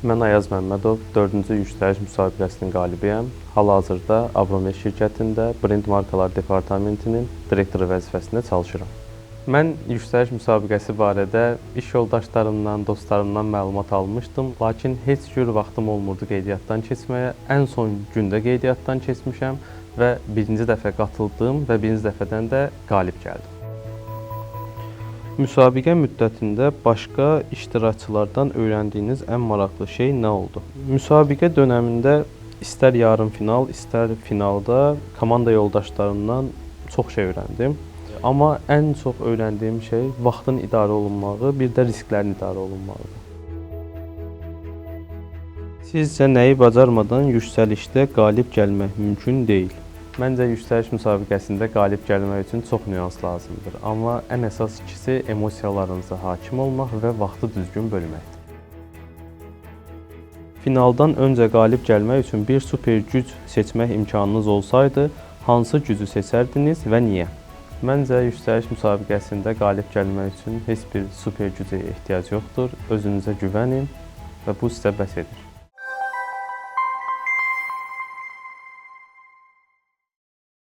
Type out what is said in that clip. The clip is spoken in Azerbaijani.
Mən Ayaz Məmmədov, 4-cü yüksəliş müsabiqəsinin qalibiyəm. Hal-hazırda Avromet şirkətində brend markalar departamentinin direktoru vəzifəsində çalışıram. Mən yüksəliş müsabiqəsi barədə iş yoldaşlarımdan, dostlarımdan məlumat almışdım, lakin heç cür vaxtım olmurdu qeydiyyatdan keçməyə. Ən son gündə qeydiyyatdan keçmişəm və birinci dəfə qatıldım və birinci dəfədən də qalib gəldim. Müsabiqə müddətində başqa iştirakçılardan öyrəndiyiniz ən maraqlı şey nə oldu? Müsabiqə dönəmində istər yarım final, istər finalda komanda yoldaşlarımdan çox şey öyrəndim. Amma ən çox öyrəndiyim şey vaxtın idarə olunmağı, bir də risklərin idarə olunmağıdır. Sizcə nəyi bacarmadan yüksəlişdə qalib gəlmək mümkün deyil? Məncə yüksəliş müsabiqəsində qalib gəlmək üçün çox nüans lazımdır. Amma ən əsas ikisi emosiyalarınıza hakim olmaq və vaxtı düzgün bölməkdir. Finaldan öncə qalib gəlmək üçün bir super güc seçmək imkanınız olsaydı, hansı gücü seçərdiniz və niyə? Məncə yüksəliş müsabiqəsində qalib gəlmək üçün heç bir super gücə ehtiyac yoxdur. Özünüzə güvənin və bu sizə bəs edir.